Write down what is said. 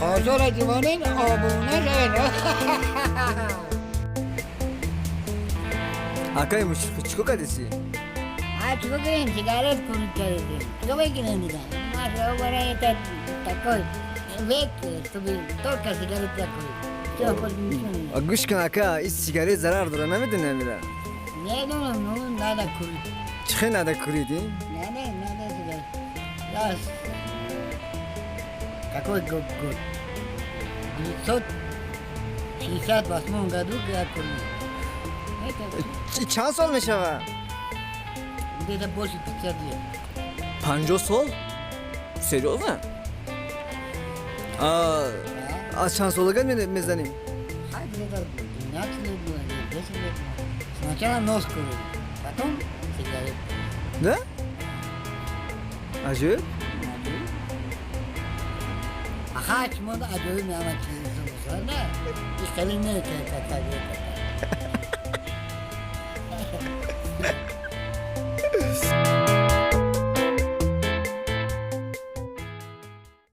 Хоҳишора ҷувонен обуна шавед. Акаи Мушфиқ, чӣ кор кардеси? А чего говорим, сигарет курить кардем. Чего выкинули туда? Наша говоря, это такой век, чтобы только сигарет закурить. Все, больше ничего не надо. Гӯш кун, ака, ин сигарет зарар дора, намедони амира? Не думаю, ну, надо курить. Чӣ хел надо курить? Надо, надо сигарет. Я какой год? Год? 968 году я курил. Это Чанд сол мешава? Где-то больше 50 лет. 50 сол? Серьёзно? Да? Аз чанд солагат мезанем? А где-то 12 лет было, или 10 лет было. Сначала нос курили, потом сигарет. Да, аҷоиб. Аха, чмо аҷоиб меамад, чизи да? И хеле не, как.